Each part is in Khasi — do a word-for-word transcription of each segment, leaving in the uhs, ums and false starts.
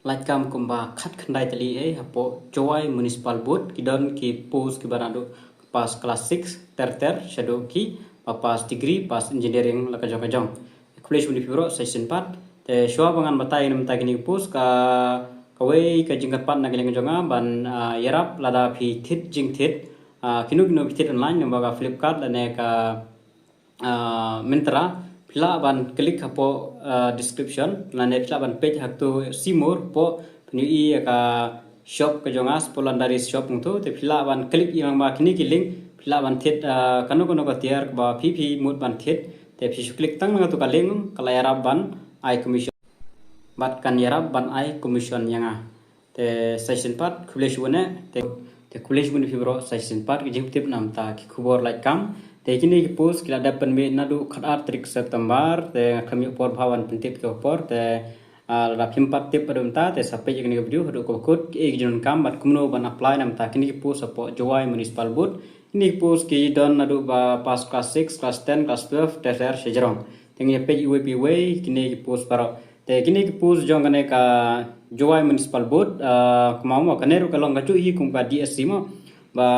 lait kam kumba khatkhyndai tylli ei hapoh Jowai Municipal Board, ki don ki post kiba naduh pass class six ter ter shaduh kiba pass degree, pass engineering la ka jong ka jong. Khublei shibun ïa phi baroh sa shisien pat. Te shuwa ba ngan batai ïa mynta kine ki post, ka kawei ka jingkyrpad na ka liang jong nga ban, ah, ïarap lada phi thied jingthied, ah, kino kino phi thied online, namar ka Flipkart lane ka, ah, Myntra, phi lah ban click hapoh, ah, description lane phi lah ban peit ha katu see more, hapoh phin ïohi ïa ka shop ka jong nga, Spolundaris shop hangtu, te phi lah ban click ïa lang ba kine ki link, phi lah ban thied, ah, kano kano ka tiar kaba phi phi mut ban thied. Te phi shu click tang na katu ka link, ka la ïarap ban ai commission, bad kan ïarap ban ai commission ïa nga. Te sa shisien pat khublei shibun eh. Te, te khublei shibun ïa phi baroh sa shisien pat ki jingtip na bynta ki khubor lait kam. Te kine ki post ki la dep pynmih naduh khatar tarik September, te ngam ïoh por bha ban pyntip ki por, te, ah, lada phim pat tip haduh mynta, te sa peit ïa kane ka video haduh kaba kut, kiei ki jingdonkam bad kumno ban apply na bynta kine ki post hapoh Jowai Municipal Board. Kine ki post ki don naduh ba pass class six, class ten, class twelve, ter ter shajrong. Te ngin ïa peit iwei pa iwei kine ki post baroh. Te kine ki post jong kane ka Jowai Municipal Board, ah, kumba mo, kane ruh ka long kajuh hi kum ka D S C mo, ba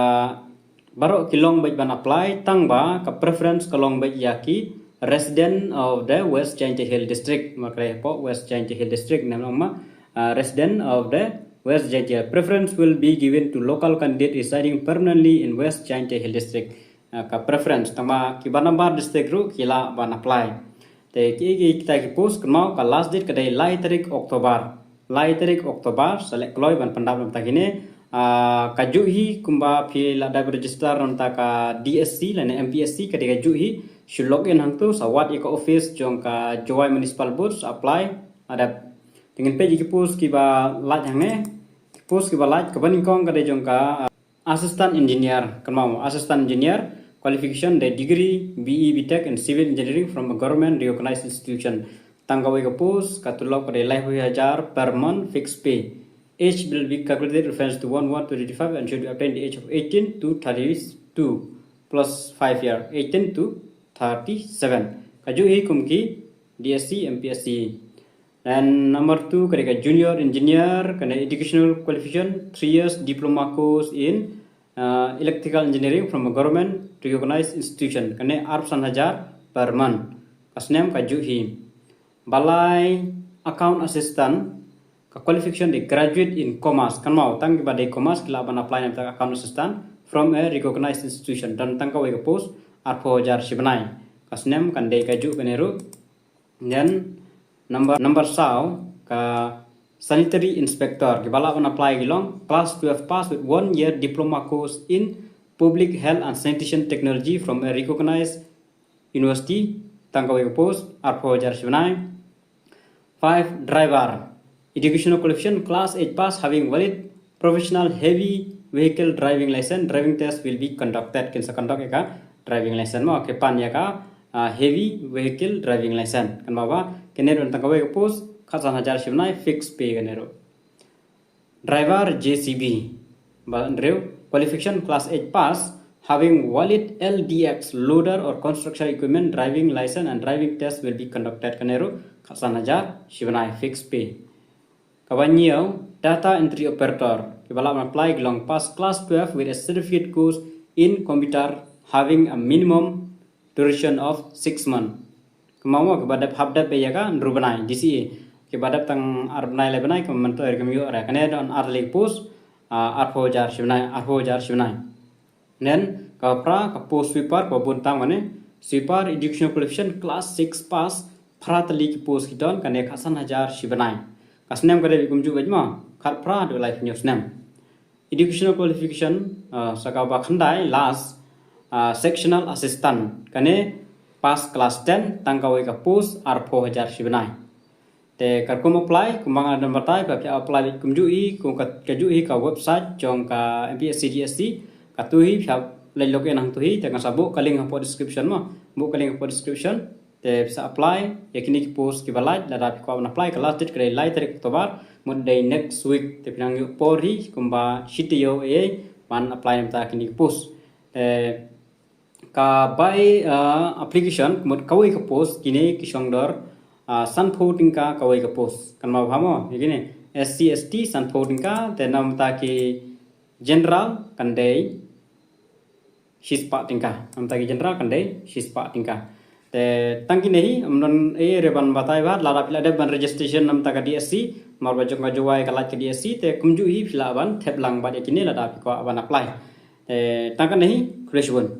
baroh ki long beit ban apply, tang ba ka preference ka long beit ïa ki resident of the West Jaintia Hills District, ma kane hapoh West Jaintia Hills District, ne long ma, ah, resident of the West Jaintia. Preference will be given to local candidate residing permanently in West Jaintia Hills District. Ah, ka preference, tang ba kiba nambar district ruh ki lah ban apply. Te kiei kiei kita ki post, kynmaw ka last date ka dei lai tarik October. Lai tarik October, sa leh kloi ban pyndap na bynta kine. Ah, kajuh hi kumba phi la dep register na bynta ka D S C lane M P S C, ka dei kajuh hi, shu log in hangtu, sa wad ïa ka office jong ka Jowai Municipal Board, sa apply, la dep. Te ngin peit ïa ki post kiba lait hangne. Ki post kiba lait, kaba nyngkong ka dei jong ka, ah, Assistant Engineer, kynmaw mo, Assistant Engineer, qualification dei degree B E B Tech in Civil Engineering from a government recognized institution. Tang kawei ka post, ka tulop ka dei laiphew hajar per month, fixed pay. Age will be calculated reference to one one twenty twenty-five and should be obtained the age of eighteen to thirty-two plus five year, eighteen to thirty-seven. Kajuh hi kum ki D S C, M P S C. Then number two, ka dei ka junior engineer, kane educational qualification, three years diploma course in, uh, electrical engineering from a government recognized institution, kane arphew san hajar per month. Ka snem kajuh hi. Ba lai, account assistant, ka qualification dei graduate in commerce, kynmaw tang kiba dei commerce ki lah ban apply na bynta ka account assistant from a recognized institution, don tang kawei ka post, arphew hajar shi bnai. Ka snem kan dei kajuh kane ruh. Then number, number saw, ka sanitary inspector, kiba lah ban apply ki long class twelve pass with one year diploma course in public health and sanitation technology from a recognized university, tang kawei ka post, arphew hajar shi bnai. Five, driver, educational qualification class eight pass having valid professional heavy vehicle driving license, driving test will be conducted, kin sa conduct ïa ka driving license mo, ki pan ïa ka, ah, heavy vehicle driving license. Kynmaw ba kane ruh tang kawei ka post, khatsan hajar shi bnai, fixed pay kane ruh. Driver J C B, ba hynriew, qualification class eight pass, having valid L D X loader or construction equipment driving license and driving test will be conducted, kane ruh khatsan hajar shi bnai, fixed pay. Kaba hynñiew, data entry operator, kiba lah ban apply ki long pass class twelve with a certificate course in computer having a minimum duration of six months. Kynmaw mo, kiba dep hap dep ïa ka hynriew bnai, D C A. Kiba dep tang ar bnai lai bnai, kynmaw mynta ruh kim ïoh re. Kane don ar tylli post, ah, arphew hajar shi bnai, arphew hajar shi bnai. Then kaba phra, ka post sweeper, kaba bun tam kane. Sweeper, educational qualification class six pass, phra tylli ki post ki don, kane khatsan hajar shi bnai. Ka snem ka dei kumjuh beit mo, khatphra haduh laiphew hynñiew snem. Educational qualification, ah, sa kaba khyndai, last, ah, sectional assistant, kane pass class ten, tang kawei ka post, arphew hajar shi bnai. Te katkum apply, kumba nga dang batai, ba phi apply kumjuh hi, kum ka, kajuh hi ka website jong ka M P S C D S C, katu hi phi leit log in hangtu hi, te ngan sa buh ka link hapoh description mo, buh ka link hapoh description. Te phi sa apply ïa kine ki post kiba lait, lada phi kwah ban apply, ka last date ka dei lai tarik October, mut dei next week, te phi nang ïoh por hi kumba shi taïew ei ban apply na bynta kine ki post. Te ka bai, ah, application, mut kawei ka post, kine ki shong dor, ah, sanphew tyngka kawei ka post. Kynmaw bha mo ïa kine. S C S T sanphew tyngka, te namta ki general kan dei shispah tyngka. Namta ki general kan dei shispah tyngka. Te tang kine hi, ym don ei re ban batai bad, lada phi la dep ban registration namta ka D S C, mar ba jong ka Jowai ka lait ka D S C, te kumjuh hi phi lah ban thep lang bad ïa kine lada phi kwah ban apply. Te tang kane hi, khublei shibun.